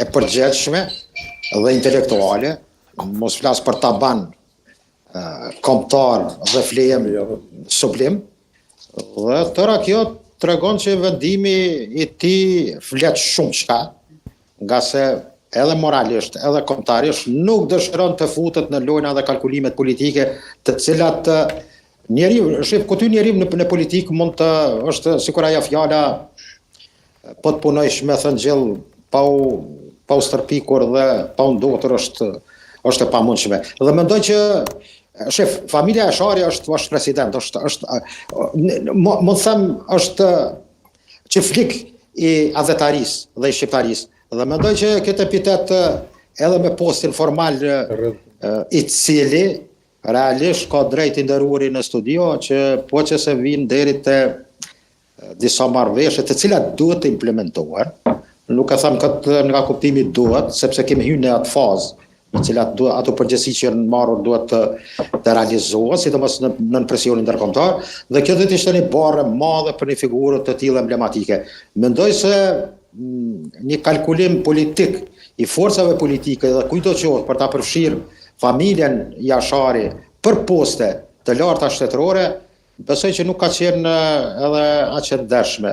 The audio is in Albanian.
e përgjegjshme dhe intelektuale, mos flas për taban kombëtar dhe flejim sublim, dhe tëra kjo tregon që vendimi i tij flet shumë çka, ngase edhe moralisht, edhe kombëtarisht nuk dëshiron të futet në lojna dhe kalkulimet politike të cilat njeri, shif, ku ty njeri në, në politikë mund të është sikur ajo fjala po të punojsh me thëngjell pa u pa u stërpikur dhe pa u ndotur është është e pamundshme. Dhe mendoj që shef, familja Jashari është është president, është është mund të them është çiflik i atdhetarisë dhe i shqiptarisë. Dhe mendoj që këtë epitet edhe me postin formal i cili realisht ka drejt i nderuari në studio që po që se vinë deri te disa marrëveshje të cilat duhet të implementohen. Nuk e them këtë nga kuptimi duhet, sepse kemi hyrë në atë fazë në cilat duhet ato përgjegjësi që janë marrur duhet të të realizohen, sidomos në nën presionin ndërkombëtar, dhe kjo do të ishte një barrë e madhe për një figurë të tillë emblematike. Mendoj se mm, një kalkulim politik i forcave politike dhe kujtdo qoftë për ta përfshirë familjen Jashari për poste të larta shtetërore, besoj që nuk ka qenë edhe aq e ndershme.